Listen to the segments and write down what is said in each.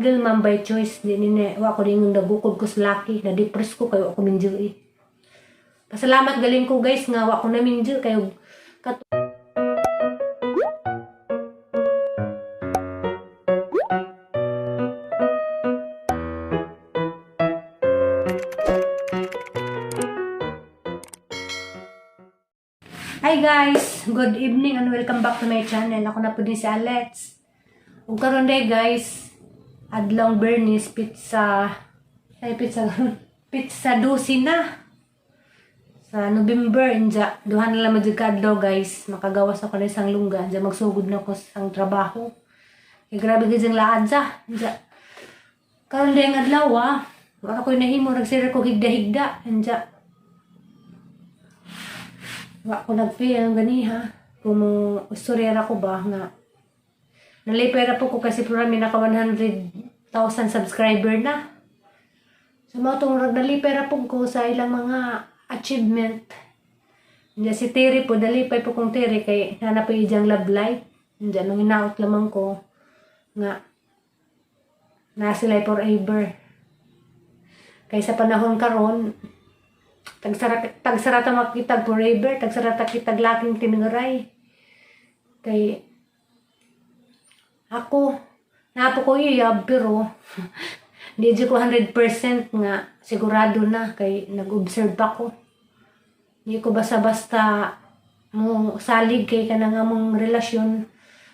Real man by choice, di ni wa ko ningon nagukod ko sa laki, na-depress ko kayo ako minjo eh. Pasalamat galing ko, guys, nga wa ko na minjo kayo kat. Hi guys! Good evening and welcome back to my channel. Ako na po din si Alex. Ug karon day, guys, adlong Bernice pizza ay pizza pizza 12 na sa November. Inja duha na lang jud ka adlaw, guys, makagawas ako na isang lungga. Inja magsugod na ko sa trabaho. Eh, grabe gid ang laad sa inja karon day ang adlaw ah. Wala ko'y nahimo, nagsira ko higda-higda. Inja wa ko nag-feel ganiha kung mo istoryera ko ba nga nalipay ra po ko kasi programa naka 100,000 subscriber na. So mao tong rag nalipay ra po ko sa ilang mga achievement. Hindi si Terry po, nalipay po kong Terry kay nana po ijang love life. Hindi nung inaot lamang ko nga na sila forever. Kay sa panahon karon tagsara tagsara ta makitag forever, tagsara ta kitag laking tinungaray. Kay ako, napo ko iyab pero di jud ko 100% nga sigurado na kay nag-observe ako. Hindi ko basta-basta mo salig kay kanang among relasyon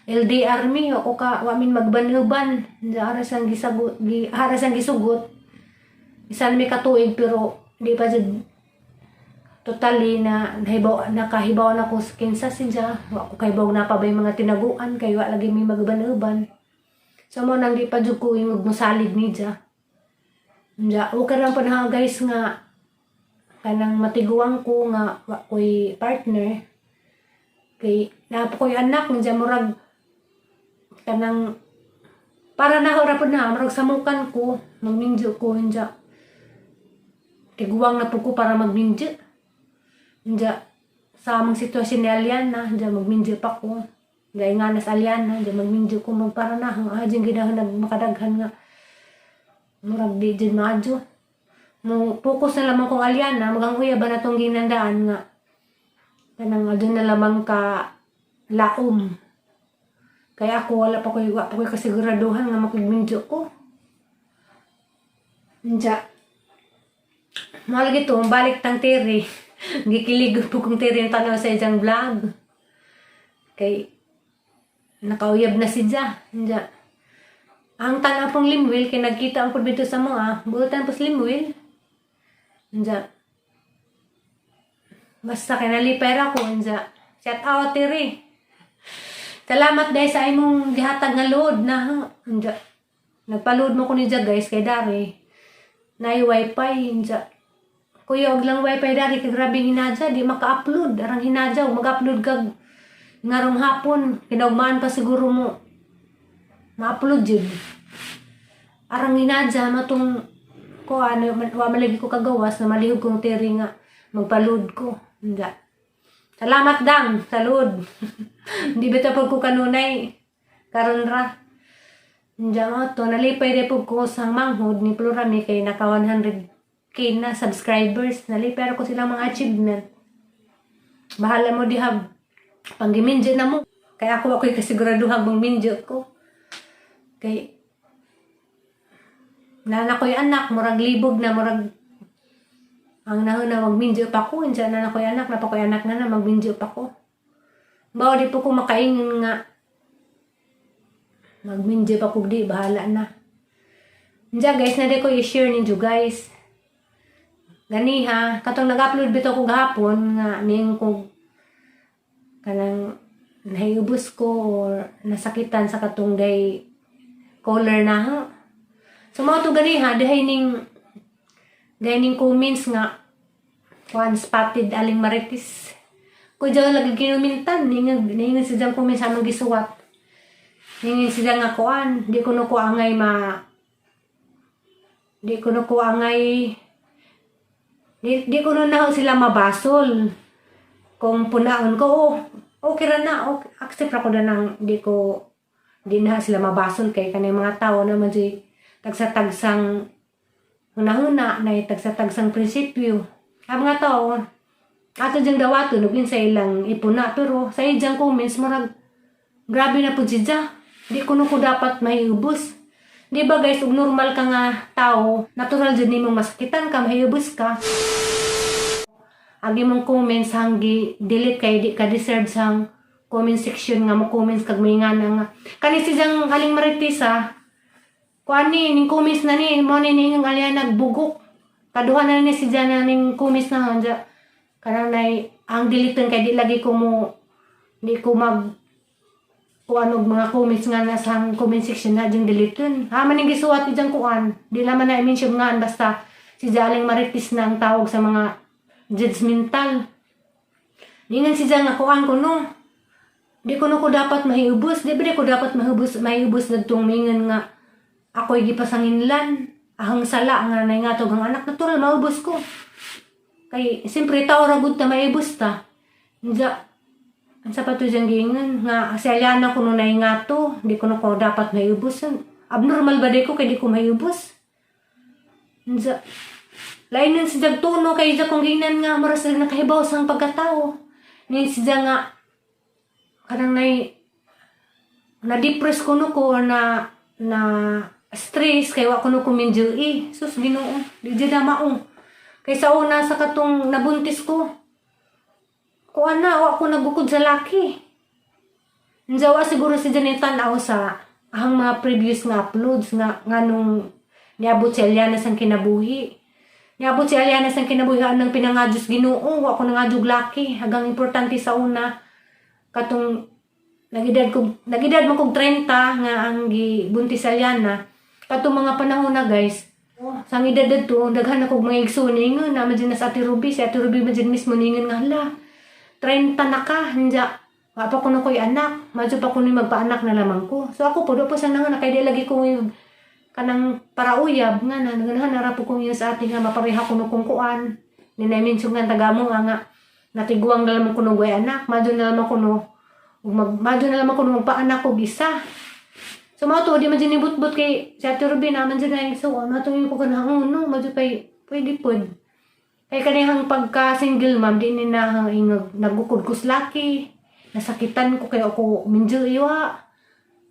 LDR mi ako ka wa min magbanhuban. Aras ang gisagot gi, aras ang gisugot isa na mi katuig pero di pa jud totally na nahibaw, nakahibaw na ko sa kinsa siya. Wa ko kahibaw na pa ba yung mga tinaguan kay wa lagi mi magban-uban. So mo nang di pa jud ko ingog mosalig ni dya. Dya okay lang pa na, guys, nga kanang matiguang ko nga wa ko'y partner kay naa pa ko'y anak. Nga murag kanang para na ra pud na murag samukan ko magminjo ko. Inja tiguang na po ko para magminjo. Inja sa among sitwasyon ni Aliana, inja magminjo pa ko. Gay nga nas Aliana, inja magminjo ko magpara na ang ajing ginahon nag makadaghan nga murag di jud maadyo. Mo focus na lamang kong Aliana, magang uya ba na tong ginandaan nga kanang adyo na lamang ka laom. Kaya ako wala pa ko'y wa pa ko'y kasiguraduhan nga makigminjo ko. Inja mao lagi to, balik tang Terry. Gikilig po kong Terry ang tanaw sa isang vlog. Kay nakauyab na si Ja. Inja. Ang tanaw pong Limwil, kay nagkita ang dito sa mga, buutan po sa Limwil. Inja. Basta kay nalipay ra ko, inja. Shout out, Terry. Salamat dahil sa imong gihatag nga load na. Inja. Nagpa-load mo ko ni Ja, guys, kay dari. Nay wifi, inja. Kuya, og lang wifi dari kay grabe hinadya, di maka-upload. Arang hinadya, ug mag-upload kag ngarong hapon, kinaugmaan pa siguro mo ma-upload jud. Arang hinadya matong ko ano wa malagi ko kagawas na malihog kong Terry nga magpa-load ko. Inja. Salamat dang sa load. Hindi ba pag ko kanunay karon ra. Inja mo to nalipay re pud ko sa manghod ni Plurami kay naka 100K na subscribers. Nalipay ra ko silang mga achievement. Bahala mo diha panggiminjo na mo. Kaya ako ako'y kasiguraduhan mong minjo ko. Kay nana ko'y anak, murag libog na, murag ang nahon na magminjo pa ko. Inja na ko'y anak, na pa ko'y anak nga na magminjo pa ko. Bawa di po ko makaingon nga magminjo pa ko di, bahala na. Inja guys, na di ko i-share ninyo, guys. Ganiha, katong nag-upload bitaw ko gahapon nga ning ko kanang nahiubos ko or nasakitan sa katong day color na ha. So mao to ganiha dihay ning comments nga kuan spotted aling marites. Ko diyan lagi kinumintan ningan ningan sa diyang comments among gisuwat. Ningan siya nga kuan, di ko no ko angay di ko no na sila mabasol. Kung punaon ko, oh, okay ra na, okay, accept ra ko na nang di ko di na sila mabasol kay kanang mga tao naman si tagsa-tagsang hunahuna, na tagsa-tagsang prinsipyo. Ang mga tao, ato diyang dawaton ug sa ilang ipuna, pero sa iyang comments, murag grabe na pud siya. Di kuno ko dapat maiubos. Di ba, guys, ug normal ka nga tao, natural jud nimong masakitan ka, maiubos ka. Agi mong comments hanggi delete kay di ka deserve sang comment section nga mo comments kag may nga nga kani si Jang Aling Marites ah. Kuan ni ning comments na ni mo ni ning alya nagbugok. Kaduha na ni si Jan na ning comments na anja kanang nay ang delete kay di lagi ko mo di ko mag kuan og mga comments nga nasa comment section na diyang delete. Ha man ning gisuwat ni diyang kuan. Di naman na i-mention nga, basta si Jaling Marites na ang tawag sa mga judgmental. Ningan si Jang nga kuan ko no. Di ko no ko dapat mahiubos. Di ba di ko dapat mahiubos, mahiubos dagtong mingan nga ako'y gipasanginlan. Ahang sala nga nay nga ang anak, natural maubos ko. Kay siyempre tao ra gud ta, maibos ta. Nja, ang sa pato diyang giingon nga si Aliana kuno nay nga to, di ko no ko dapat maibos. Abnormal ba di ko kay di ko maibos? Nja, lain nun si Jag tuno kay Jag kung giingnan nga mura sila nakahibaw sang pagkatao. Ni si Jag nga kanang nay na-depress kuno ko or na na stress kay wa kuno ko minjui. Sus, Ginoo, di jud na mao. Kay sa una sa katong nabuntis ko, kuan na, wa ko nagukod sa laki. Njawa siguro si Janet tanaw sa ang mga previous nga uploads nga nganong niabot si Eliana sang kinabuhi. Niabot si Eliana sang kinabuhi ng pinangadyos Ginoo, wa ko nangadyog laki. Hagang importante sa una katong nagedad man kog 30 nga ang gibuntis sa Eliana. Katong mga panahon na, guys, oh, sa ang edad dadto, daghan na kog mga igsoon ningon na man na sa Ate Ruby, si Ate Ruby man dyan mismo ningon nga, "Hala, 30 na ka, hanja wa pa kuno ko'y anak, madyo pa kuno magpaanak na lamang ko." So ako po, do po sa nangan kay di lagi ko yung kanang parauyab nga na naganahan na ra po kong yun sa ating nga mapareha kuno kong kuan. Ni na-mention nga tagamo nga nga natiguang na lamang kuno goy anak, madyo na lamang kuno ug mag madyo na lamang kuno magpaanak og isa. So mao to, di man dyan ibut-but kay si Ate Ruby naman dyan ay so ano itong yung ko no, madyo pay pwede pod. Kay kanihang pagka single mom, di ni na ingag nagukod ko sa laki. Nasakitan ko kay ako minjo iwa.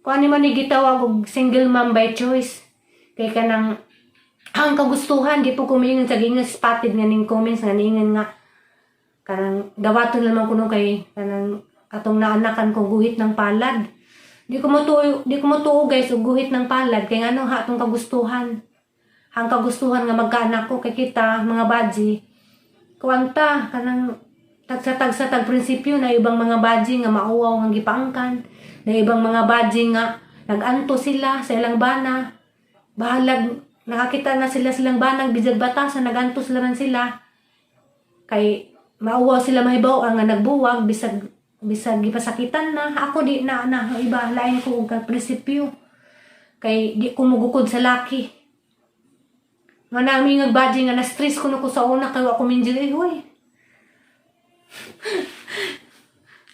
Kung ano man ni gitawag og single mom by choice. Kay kanang ang kagustuhan, di po kumingon sa gingan spotted nga ning comments nga niingon nga kanang dawaton lamang kuno kay kanang atong naanakan ko guhit ng palad. Di ko motuo, guys, og guhit ng palad kay ngano ha atong kagustuhan. Ang kagustuhan nga magkaanak ko kay kita mga baji kuanta kanang tagsa-tagsa tag prinsipyo na ibang mga baji nga mauwaw nga gipaangkan, na ibang mga baji nga naganto sila sa ilang bana, bahalag nakakita na sila silang banang bijag batasan, naganto sila man sila kay mauwaw sila mahibaw ang nga nagbuwag bisag bisag gipasakitan na. Ako di na na iba, lain ko og prinsipyo kay di ko mugukod sa laki nga nami nga baji nga na stress ko no ko sa una kay wa ko minjil eh, hoy.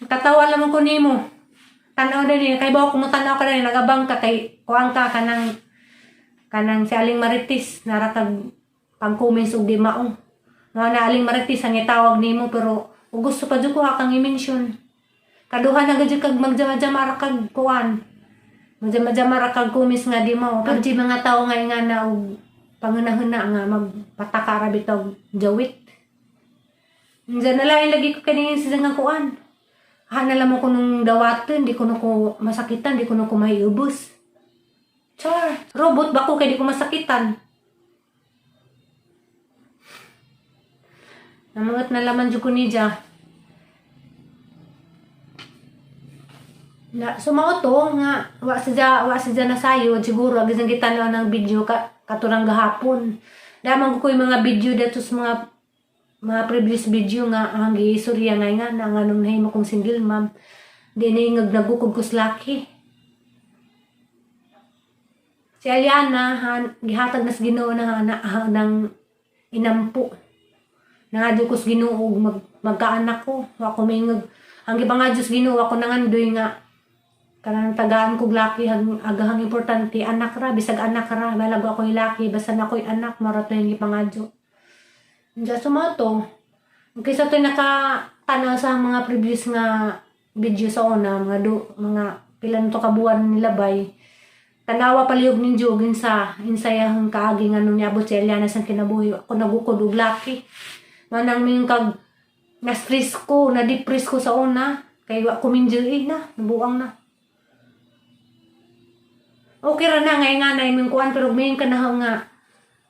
Katawa lamang ko nimo. Tanaw na ni kay bawo ko mo tanaw ka na nagabang ka kay kuang ka kanang kanang si Aling Marites narakag pang comments og di mao. Nga na Aling Marites ang itawag nimo, pero ug gusto pa jud ko kang i-mention. Kaduha na gud kag magjama-jama ra kag kuan. Magjama-jama ra kag comments nga di mao. Pag di mga tao nga na og pangunahuna nga magpataka ra bitaw jawit. Diyan na lang lagi ko kaningin sa nga kuan. Hana lamang ko nung dawaton, di ko na ko masakitan, di ko na ko maiubos. Char, robot ba ko kay di ko masakitan? Namangat na laman jud ko niya. Na sumao to nga wa sadya nasayod siguro agis ang gitan-aw ng video ka katurang gahapon. Damang ko yung mga video dato sa mga mga previous video nga ang giistorya nga nga na nga nung nahimo kong single mom di na ingag nagukod ko sa laki. Si Aliana han, gihatag nas Ginoo na, na, na ng inampo. Nangadyo ko sa Ginoo og magkaanak ko. Wa ko maingag ang gipangadyo sa Ginoo ako nangandoy nga Kanang tagaan kog laki hag agahang importante anak ra, bisag anak ra, balag ako'y laki basta na ako'y anak, mao to yung gipangadyo. Diya sumato. Kaysa to naka tanaw sa mga previous nga video sa una, mga do, mga pila na to ka buwan nilabay. Tanawa palihog ninyo og insa insayahang kaagi nga nung niabot si Eliana sa kinabuhi ako nagukod og laki. Manang ming kag na-stress ko, na-depress ko sa una kay wa ko minjo eh na, nabuang na. Okay ra na ngay nga na imong kuan, pero mayin ka na nga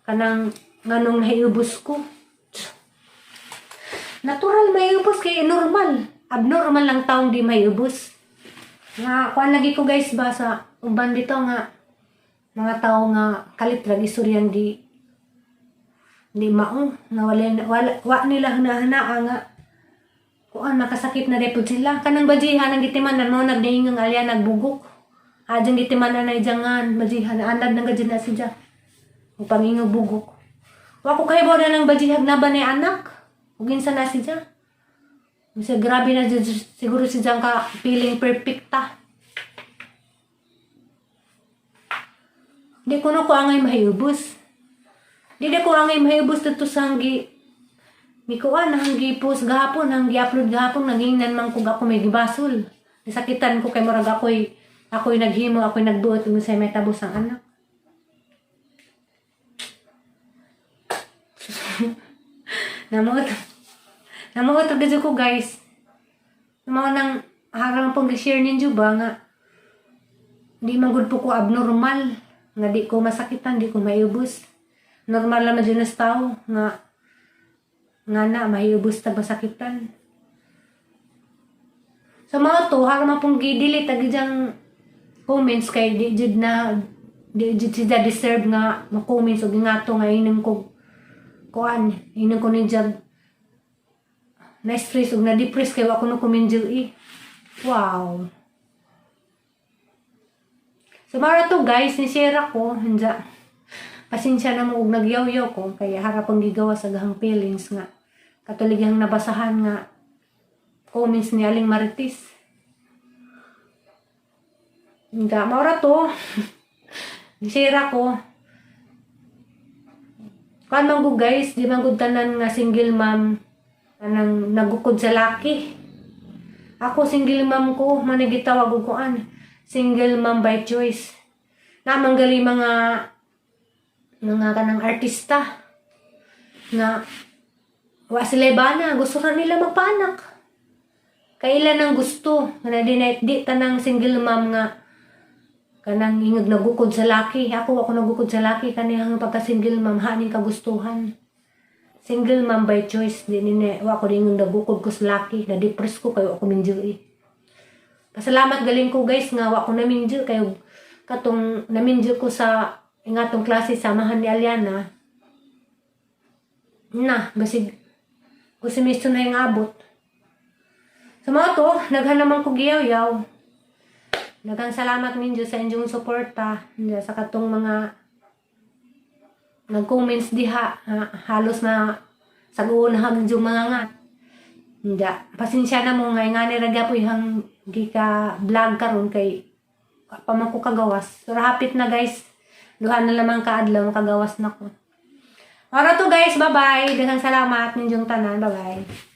kanang nganong nahiubos ko. Natural maiubos kay normal. Abnormal lang taong di maiubos. Nga kuan lagi ko, guys, ba sa uban dito nga mga tao nga kalit lagi istoryan di di mao na wala, wala wa nila hanahanaa nga kuan makasakit na repod sila kanang bajihan ang gitimanan mo nagdaingang alya nagbugok adyan gitimanan na ijangan bajihan anad nang gadyan na siya o pangingog bugok. Wa ko kahibaw na ng bajihag na ba ni anak ug insa na siya. Kasi grabe na jud siguro si Jang ka feeling perfecta. Di ko na ko angay mahiubos. Di na ko angay mahiubos dito sa hanggi. Mikuan, hanggi post gahapon, hanggi upload gahapon, nagingnan man kog ako may gibasol. Nasakitan ko kay murag ako'y naghimo, ako'y nagbuot, ug sa may tabos ang anak. Namuot. Namuot og ko, guys. Mao nang harang pong gi-share ninyo ba nga di man gud po ko abnormal nga di ko masakitan, di ko maiubos. Normal lang man jud na sa tao nga nga na maiubos tag masakitan. So mao to, harang man pong gi-delete ag ijang comments kay di jud na di jud sila deserve nga mo-comments og nga to nga inang ko kuan, inang ko ni jag na-stress ug na-depress kay wa ko no kumindyo eh. Wow. So mara to, guys, ni share ako, hanja. Pasensya na mo og nagyaw-yaw ko kay harap ang gigawa sa gahang feelings nga katuligang nabasahan nga comments ni Aling Marites. Nga, maura to. Ni-share ako. Kuan man ko, guys, di man gud tanan nga single mom kanang nagukod sa laki. Ako, single mom ko, manigitawag og kuan. Single mom by choice. Namang gali mga kanang artista nga wa sila bana, gusto ra nila magpaanak. Kailan ang gusto nga di na di tanang single mom nga kanang ingag nagukod sa laki. Ako, ako nagukod sa laki kaniyang pagka single mom haning kagustuhan. Single mom by choice, di ni wa ko ingong nagukod ko sa laki, na depress ko kayo ako minjo eh. Pasalamat galing ko, guys, nga wa ko naminjo kayo katong naminjo ko sa ingatong klase samahan ni Aliana. Na, basig kusi misto na yung abot. So mga to, naghan naman ko giyaw-yaw. Daghang salamat ninyo sa inyong suporta sa katong mga nag-comments diha, ha, halos na saguon na yung mga nga. Hindi, pasensya na mo nga nga ni ra po yung gika vlog karon kay pa man ko kagawas. Pero hapit na, guys. Duha na lamang kaadlaw makagawas na ko. Ora to, guys, bye-bye. Daghang salamat ninyong tanan. Bye-bye.